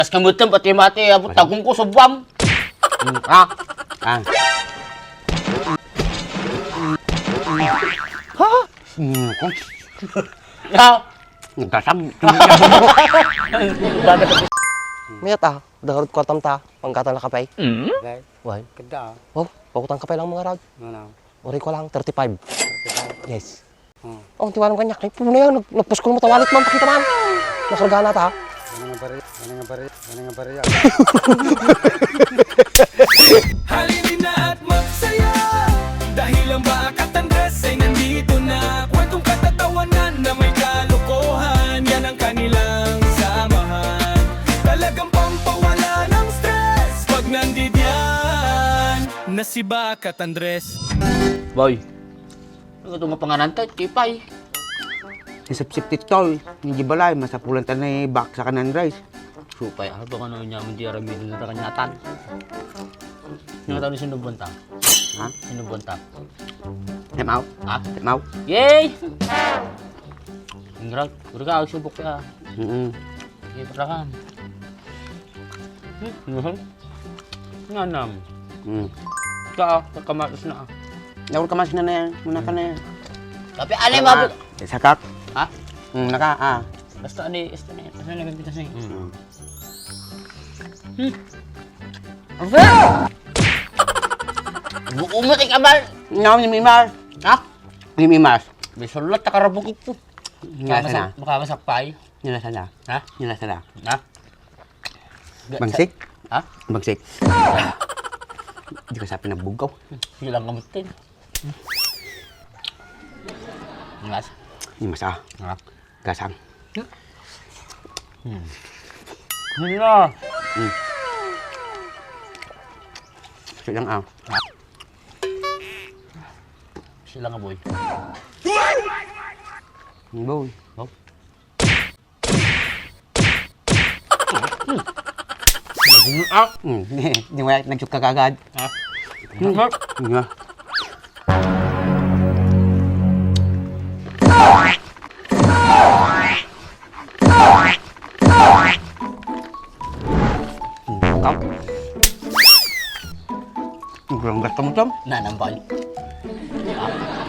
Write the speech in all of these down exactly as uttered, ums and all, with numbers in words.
Kas kamutan, pati mati, abot tagong ko, subwam. Hmm, ha? Ha? Ha? Hmm, ko. Ya. Gasam. Mayat a, dagarot kwartam ta, panggatang na kape. Dai. Why? Kada. Oh, pakutang kape lang mga rod. Ano? Uri ko lang, thirty-five. Thirty-five. Yes. Hmm. Oh, tiwalam kanya. Ay, puno yan. Nag-, nagpuskol mo tawalit man. Pakita man. Nakarga na ta. Ano nga bari? Ano nga bari? Ano nga bari? Halina at magsaya. Dahil ang Bakat Andres ay nandito na. Kwentong katatawanan na may kalokohan. Yan ang kanilang samahan. Talagang pampawala ng stress. Pag nandidiyan na si Bakat Andres. Boy, ano ito nga panganan tayo? Tipay. Nasipsip ti tol, ni di balay, masapulan ta ni baksa ka ng rice. Supay, ah, baka ano niya, hindi aramidin na ta kanyatan. Nga tao ni sinubuan ta? Ha? Sinubuan ta? Time out? Ha? Time out? Yay! Ang grag, grag, subok ka. Mm-mm. Sige, patrakan. Hmm, ano? Nanam. Hmm. Ka, kamatis na. Naul kamatis na na yan. Muna ka na yan. Tapi alay Tama. Mabuk. Sakak. Ha? Hmm, naka, ah. Basta ani, basta ni, basta ni, basta ni. Hmm. Hmm. Ang sarap! Buko mo, tikabal! Ngaw ni Mimar. Ha? Ni Mimar. May sulat, takarabukit ko. Nilasa na. Makamasakpay. Nilasa na. Ha? Nilasa na. Ha? Bangsik? Ha? Bangsik. Di ka sa pinagbugaw. Ilang kamutin. Mas? Ni mas ah. Ha? Gasang. Hmm. Ano? Hmm. Silang ah. Silang ah, boy. Boy. Oh. Hmm. Naging ah. Hmm. Di mo yan, nagsuk ka kagad. Ha? Hmm. Nga. Hmm. Kam. Ang gas ka mo, Tom? Nanambal.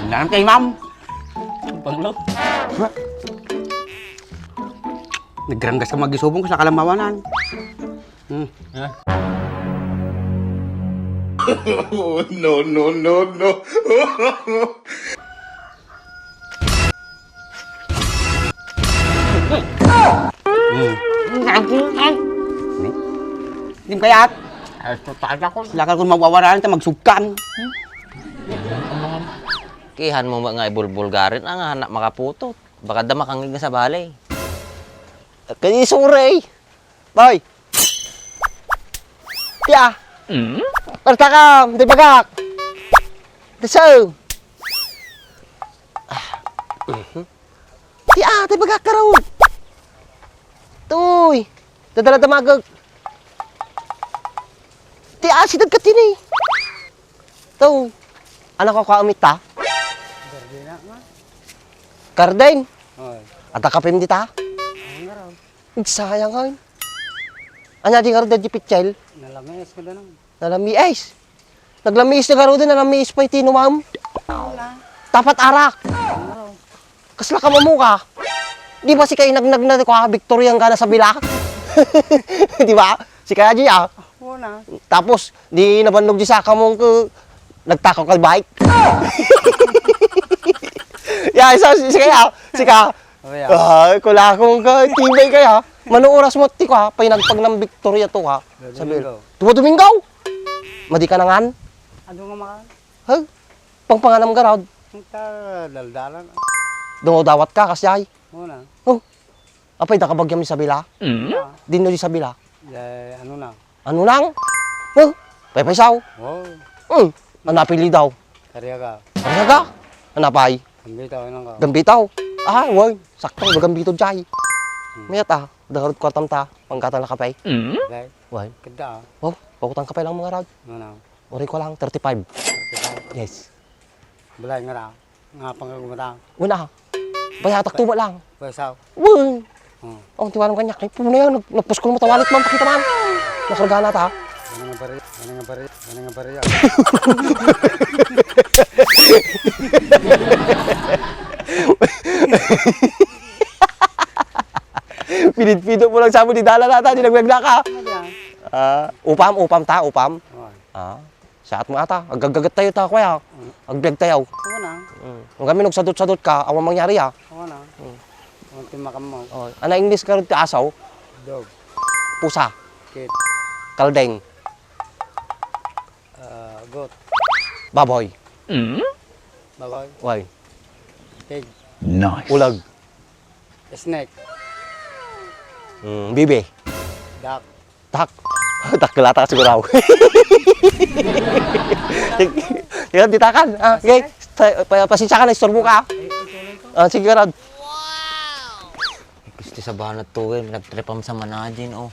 Nanam kay ma'am. Panglo. Nagranggas ka magisubong ka sa kalamawanan. Hmm. Ha? No, no, no, no. Hmm. Di kayat? Ay, tutal ako. Lakal kung mawawaraan ta magsugkan. Kihan mo nga ibulbulgarin, ang anak makaputot. Baka da makangig na sa balay. Kay sure. Boy! Tiya! Mm? Parta ka, di bagak! Deso! Ah. Mhm. Tiya, di bagak ka raw! Tuy! Dadala-damagag! Tiya, sidad ka tini! Tuy! Anak ko ka umita? Garden na nga. Garden? Oy. Ata kapim dita? Ang nga raw. Nagsayang, ay. Anya di ngarud di pitsil? Nalamiis ka danang. Nalamiis. Naglamiis na garuden, nalamiis pa iti inumam. Tapat arak. Kasla ka mamuka. Di ba si kainagnag na ko, ah, Victoria nga na sa bila? Di ba? Si kaya di, ah. Una. Tapos, di nabannog di saka mong ke-, nagtakaw ka bike. Ya, isa, si kaya, si ka. Abay, ah. Ay, kulakong ka, tibay kaya. Mano oras mo, ti ka, pay nagpagnam Victoria to ka. Sabi, Domingo. Tuwa Domingo? Madi ka nangan? Ano nga makan? Ha? Pangpanganam garod. Ang ta-, daldalan. Dungaw dawat ka, kasi ay. Una. Oh. Apay, da ka bagyam ni Sabila? Mm. Ah. Dinno di Sabila? Eh, ano na? Ano nang? Huh? Paypaysaw? Oo. Hmm. Ano apili daw? Kariaga. Kariaga? Ano pay? Gambitaw, ano ka? Gambitaw? Ah, wan. Sakto, gambito jay. Hmm. Mayat ah, dagarot kwartam ta, panggatang na kape. Mm? Dai. Wan. Kada ah. Oh, pakutang kape lang mga rod. Ano na? Uri ko lang, thirty-five. Thirty-five. Yes. Balay nga ra. Nga pangagumata. Una. Bayatak tuma lang. Paysaw. Wan. Hmm. Oh, tiwanan kaniak. Ay, puna yan. Nag-, nagpuskol mo, tawalit man, pakita man. Nakargana ta. Ano nga bari-, ano nga bari-, ano nga bari-, Pinidpido mo lang sa mo, di dala nata, di nagwegna ka. Ano yan? Ah, upam, upam ta, upam. Oo. Ah, saat mo ata, aggaggagatayo ta, kuya. Mm. Agbiagtayo. Oo na. Mm. Ang kami nagsadot-sadot ka, awan mangyari, ah. Oo na. Mm. Awan ti makammo. Oh, ana English ka ti asaw? Dog. Pusa. Cat. Kaldeng. Ah, goat. Baboy. Baboy. Way. Pig. Nice. Ulag. Snake. Mm, bibi. Duck. Tak. Dakkel ata siguro ako. Sige, di takan. Ah, okay. Pa-, pa-, pasensya ka na, istorbo ka. Ah, sige, Rod. Gusto sa banat to, eh. Nagtripam sa manajin, oh.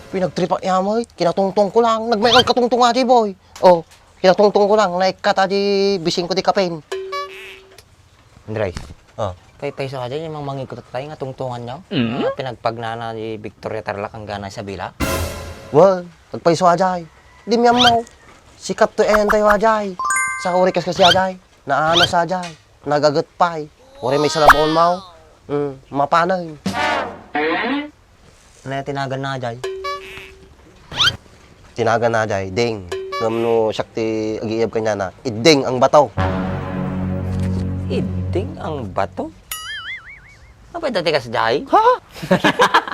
Pinagtripa niya mo, eh. Kinatungtong ko lang. Nagmaikal katungtong aja, boy. Oh, kinatungtong ko lang. Naikkat aja, bising ko di kapen. Andres. Ah. Pay-, payso aja yung mga mangikot tayo nga tungtungan nyo. Mm. Ah, pinagpagnana ni Victoria Tarlac ang gana sa bila. Wa, pagpayso aja. Di mi ammo. Sikat to en tayo aja. Sa uri kas kasi aja. Naano sa aja. Nagagat pay. Uri may salabaon mo. Mm, mapanay. Ano yung tinagan na, Jay? Tinagan na, Jay. Ding. Ngam no siak ti agiiyab kaniana. Idding ang bato. Idding ang bato? Apay dati kas, Jay? Ha?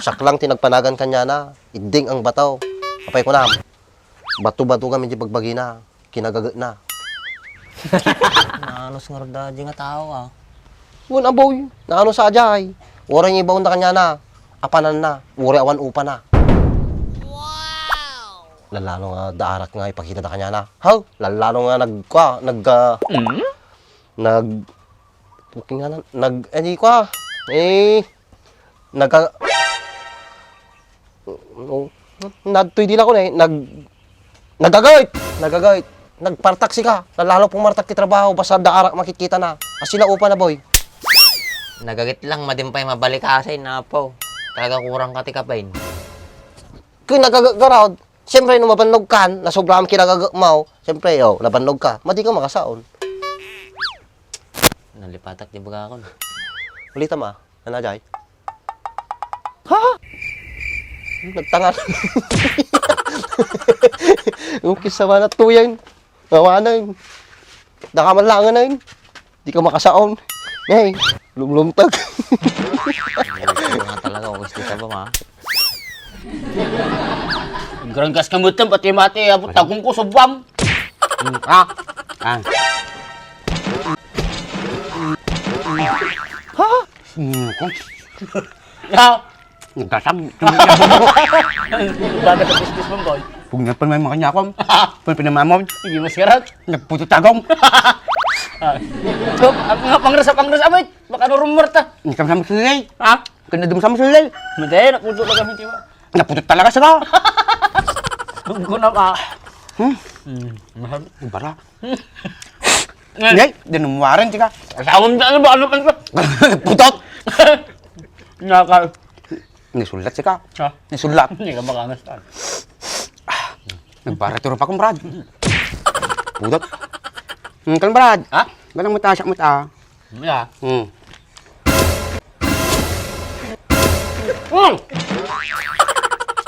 Siak lang ti nagpanagan kaniana. Idding ang bato. Apay kunam. Bato-bato kami ti bagbagina. Kinagagetna. Naanus ngarud da di nga tao, ah. Wen a, boy. Naanus sa ajay. Uray nga ibaon da kaniana. Apananna. Uray awan upana. Wow! Lallano nga daarak nga ipakita da kaniana. Haw? Lallano nga nagkua, nag, ah, Mm? nag, Booking nga na, nag, eh, di ko, ah. Eh, nagka-, oh, nadtoy di la ko na, eh, nag-, nagagayt! Nagagayt! Nagpartak sika, lalo pumartak ti trabaho, basta daarak makitkita na. Kasi naupa na, boy. Nagagayt lang, madi pay mabalikasay na, apo. Talaga kurang ka ti kapain. Kung nagagayt ka raw, siyempre, no mabannog kan, nasobra ang kinagagayt mo, siyempre, oh, nabannog ka, madi ka makasaon. Nalipatak di bagakon. Ulita ma, ano, Jay? Ha? Nagtangan. Ukis sa manat tuyan. Awanan. Daka man langan na yun. Di ka makasaon. Hey, lumlumtag. Ano nga talaga, ukis di ka ba, ma? Garanggas ka mo ito, pati mati, abot tagong ko, subwam. Hmm, ah, ah. Ha? Hmm, ko. Ya. Nagkasam. Baga sa business mo, boy. Kung nga pa may makanya ako, kung pinamamon, hindi mo sirat. Nagputo tagong. Ah. So, ang nga pangrasa, pangrasa, abay, baka no rumor ta. Hindi ka masamang sulay. Ha? Kung na dumasamang sulay. Madaya, naputo lang kami, di ba? Naputot talaga sila. Tungko na ka. Hmm? Hmm. Mahal. Bara. Ngay, dinumuwaran, tika. Asawang daan ba? Ano pa ba? Putot! Naka- Nisulat, tika. Ha? Nisulat. Hindi ka makaangas ka. Nagbara turo pa kong Brad. Putot. Hmm, kan Brad. Ha? Ganang mata, siyak mata. Mula. Hmm. Hmm.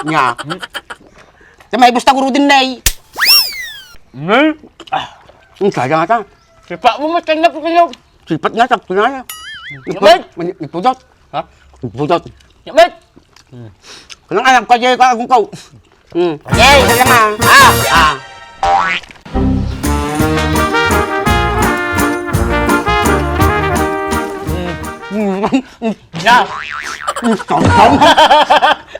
Nya. Hmm. Sa may busta guro din, nay. Hmm? Ah. Ang kaya nga ta. Sipa mo, mas kanya po kayo. Sipat nga, sakto na. Yabay! Mani-, ipudot. Ha? Ipudot. Yabay! Hmm. Kanang alam ka, Jay, ka, agong ka. Hmm. Jay! Isa lang, ah. Ah! Ah! Hmm. Hmm. Ya! Hmm.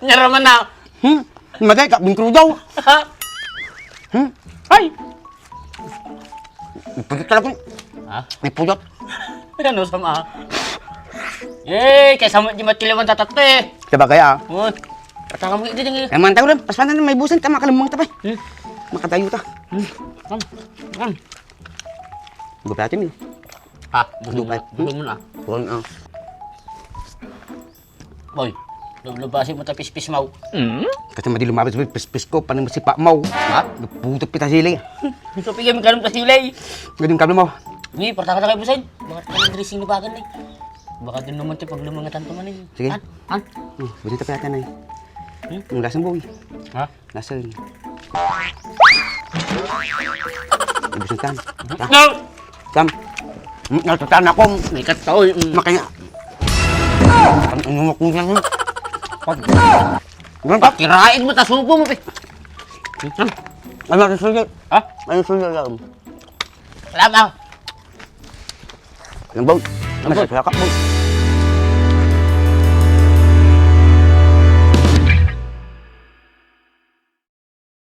Nyara man na. Hmm? Maday ka, bingkrudaw. Hmm? Ay! Ipudot talaga. Ha? Ipudot. Ano sama? Eh, kaya sama di matiliwan tatat eh. Sabagay, ah. Oh. Pataka mo di nga. Eh, mantag lang, paspanan na may busan, tama ka lamang tapay. Hmm? Makatayo ta. Hmm. Kam. Kam. Gupati mi. Ha? Gusto mo Gupati. na. Gusto mo na. Kuwan, ah. Boy. Lublubasin mo ta pispis mo. Kasi madi lumabas mo, pispis ko, paano masipa mo? Ha? Puto pita sili. Gusto pigay mo ganun ta sili. Ganun kami mo. Ni, parta ka na kayo, Busan. Bakit ka nag-dressing na bagan eh? Baka doon naman tayo pag lumangatan to man eh. Sige. Han? Han? Hmm, pwede tayo piyatan eh. Hmm? Ang lasang boy. Ha? Lasang. Ibig sabihin, Sam. No! Sam. Hmm, natutan ako. May kataoy. Mm. Makanya. Ang inunok mo lang. Pag... Ano ba? Kirain mo, tasubo mo, pe. Sam. Ano ang sulit? Ha? Ano ang sulit lang? Wala ba? Ang bawd. Ang bawd. Masakit, bawd.